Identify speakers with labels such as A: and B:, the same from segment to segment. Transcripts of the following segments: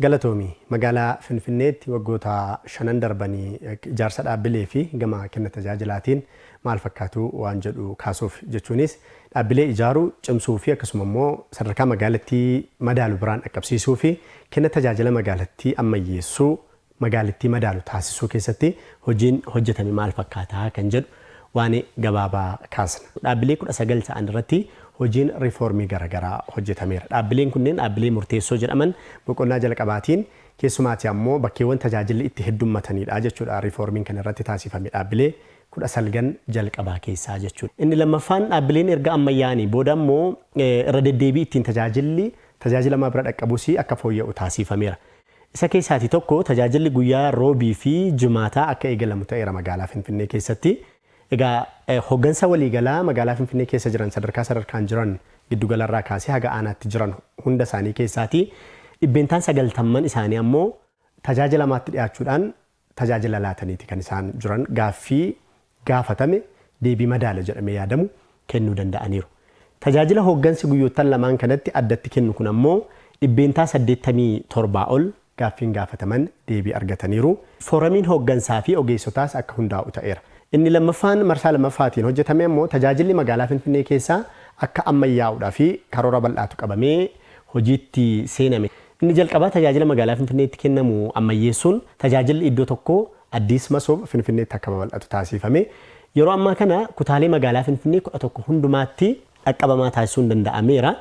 A: Galatoomi. Magaalaa Finfinneetti waggoota shanan darbanii ijaarsa dhaabbilee fi gama kenna tajaajilaatiin maal fakkaatu waan jedhu kaasuuf, jechuunis dhaabbilee ijaaruu, cimsuu fi akkasuma immoo sadarkaa magaalattii madaalu biraan dhaqqabsiisuu fi kenna tajaajila magaalattii ammayyeessuu, magaalattii madaalu taasisuu keessatti hojiin hojjetame maal fakkaataa kan jedhu waan gabaabaa kaasna. Dhaabbilee 19 ta'an irratti hojiin riifoormii garaagaraa hojjetameera. Dhaabbileen kunneen dhaabbilee murteessoo jedhaman boqonnaa jalqabaatiin keessumaati ammoo bakkeewwan tajaajilli itti heddummatanidha jechuudha, riifoormiin kan irratti taasifame dhaabbilee 19 jalqabaa keessaa jechuudha. Inni lammaffaan, dhaabbileen erga ammayyaa'anii booda immoo irra deddeebii ittiin tajaajilli tajaajilamaa bira dhaqqabus akka fooyya'u taasifameera. Isa keessaatii tokko, tajaajilli guyyaa Roobii fi Jimaataa akka eegalamu ta'eera magaalaa Finfinnee keessatti. Egaa hoggansa waliigalaa magaalaa Finfinnee keessa jiran, sadarkaa sadarkaan jiran, giddugalarraa kaasee haga aanaatti jiran hunda isaanii keessaatii 90% isaanii ammoo tajaajilamaatti dhiyaachuudhaan tajaajila laataniiti kan isaan jiran, gaaffii gaafatame deebii madaala jedhamee yaadamu kennuu danda'aniiru. Tajaajila hoggansi guyyoottan lamaan kanatti addatti kennu kun ammoo 87% ol gaaffiin gaafataman deebii argataniiru. Fooramiin hoggansaa fi ogeessotaas akka hundaa'u ta'eera. Inni lammaffaan marsaa lammaffaatiin hojjetame ammoo tajaajilli magaalaa Finfinnee keessaa akka ammayyaa'uudhaa fi karoora bal'aatu qabamee hojiitti seename. Inni jalqabaa, tajaajila magaalaa Finfinneetti kennamu ammayyeessuun tajaajilli iddoo tokkoo Addis Masoob Finfinneetti akka babal'atu taasifame. Yeroo ammaa kana kutaalee magaalaa Finfinnee 11 hundumaatti dhaqqabamaa taasisuun danda'ameera.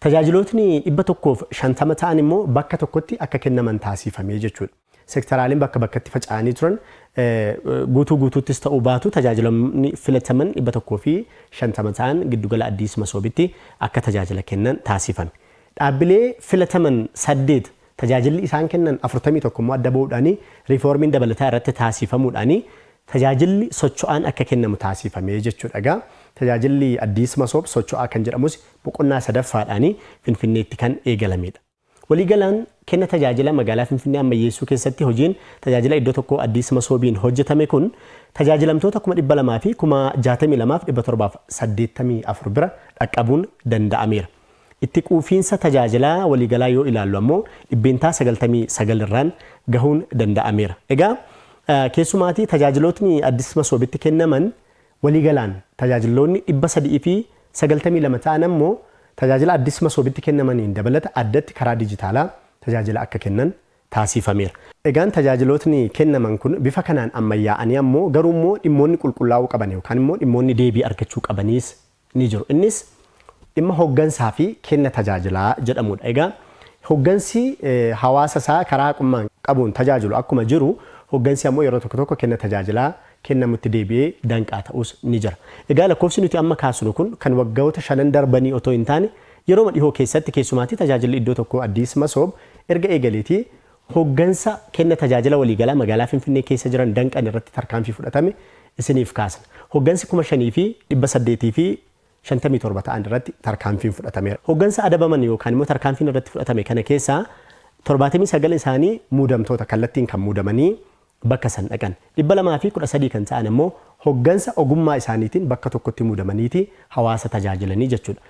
A: Tajaajilootni 150 ta'an immoo bakka tokkotti akka kennaman taasifame jechuudha. Sektaraaleen bakka bakkatti faca'anii turan guutuu guutuuttis ta'uu baatu, tajaajiloonni filataman 150 ta'an giddugala Addis Masoobitti akka tajaajila kennan taasifame. Dhaabbilee filataman saddeet tajaajilli isaan kennan 41 immoo adda bahuudhaan riifoormiin dabalataa irratti taasifamuudhaan tajaajilli socho'aan akka kennamu taasifame jechuudha. Egaa tajaajilli Addis Masoob socho'aa kan jedhamus boqonnaa sadaffaadhaan Finfinneetti kan eegalamedha. Waliigalaan kenna tajaajila magaalaa Finfinnee ammayyeessuu keessatti hojiin tajaajila iddoo tokkoo Addis Masoobiin hojjetame kun tajaajilamtoota 262,784 bira dhaqqabuun danda'ameera. Itti quufiinsa tajaajilaa waliigalaa yoo ilaallu ammoo 99% irraan gahuun danda'ameera. Egaa keessumaatii tajaajilootni Addis Masoobitti kennaman waliigalaan tajaajiloonni 392 ta'an ammoo tajaajila Addis Masoobitti kennamaniin dabalata addatti karaa dijitaalaa tajaajila akka kennan taasifameera. Egaan tajaajilootni kennaman kun bifa kanaan ammayyaa'anii ammoo garuu immoo dhimmoonni qulqullaa'uu qaban yookaan immoo dhimmoonni deebii argachuu qabaniis ni jiru. Innis dhimma hoggansaa fi kenna tajaajilaa jedhamudha. Egaa hoggansi hawaasa isaa karaa haqummaan qabuun tajaajilu akkuma jiru, hoggansi ammoo yeroo tokko tokko kenna tajaajilaa kennamutti deebi'ee danqaa ta'us ni jira. Egaa lakkoofsi nuti amma kaasnu kun kan waggoota shanan darbanii otoo hin taane, yeroo dhihoo keessatti keessumaatii tajaajilli iddoo tokkoo Addis Masoob erga eegaleetii hoggansa kenna tajaajila waliigalaa magaalaa Finfinnee keessa jiran danqan irratti tarkaanfii fudhatame isiniif kaasna. Hoggansi 5857 ta'an irratti tarkaanfiin fudhatameera. Hoggansa adabaman yookaan immoo tarkaanfiin irratti fudhatame kana keessaa 79 isaanii muudamtoota kallattiin kan muudamanii bakka san dhaqan. 213 kan ta'an immoo hoggansa ogummaa isaaniitiin bakka tokkotti muudamaniiti hawaasa tajaajilanii jechuudha.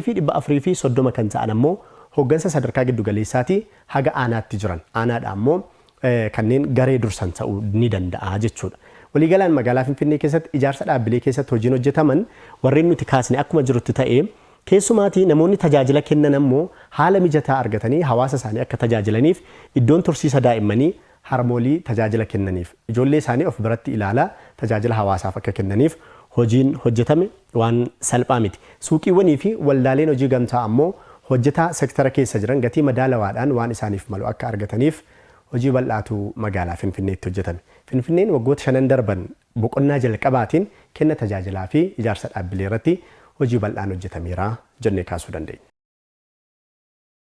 A: 5430 kan ta'an ammoo hoggansa sadarkaa giddugaleessaatii haga aanaatti jiran. Aanaadha ammoo kanneen garee dursan ta'uu ni danda'a jechuudha. Waliigalaan magaalaa Finfinnee keessatti ijaarsa dhaabbilee keessatti hojiin hojjetaman warreen nuti kaasne akkuma jirutti ta'ee, keessumaatii namoonni tajaajila kennan ammoo haala mijataa argatanii hawaasa isaanii akka tajaajilaniif iddoon tursiisa daa'immanii harmoolii tajaajila kennaniif ijoollee isaanii of biratti ilaalaa tajaajila hawaasaaf akka kennaniif hojiin hojjetame waan salphaa miti. Suuqiiwwanii fi waldaaleen hojii gamtaa ammoo hojjetaa sektara keessa jiran gatii madaalawaadhaan waan isaaniif malu akka argataniif hojii bal'aatu magaalaa Finfinneetti hojjetame. Finfinneen waggoota shanan darban boqonnaa jalqabaatiin kenna tajaajilaa fi ijaarsa dhaabbilee irratti hojii bal'aan hojjetameera jennee kaasuu dandeenya.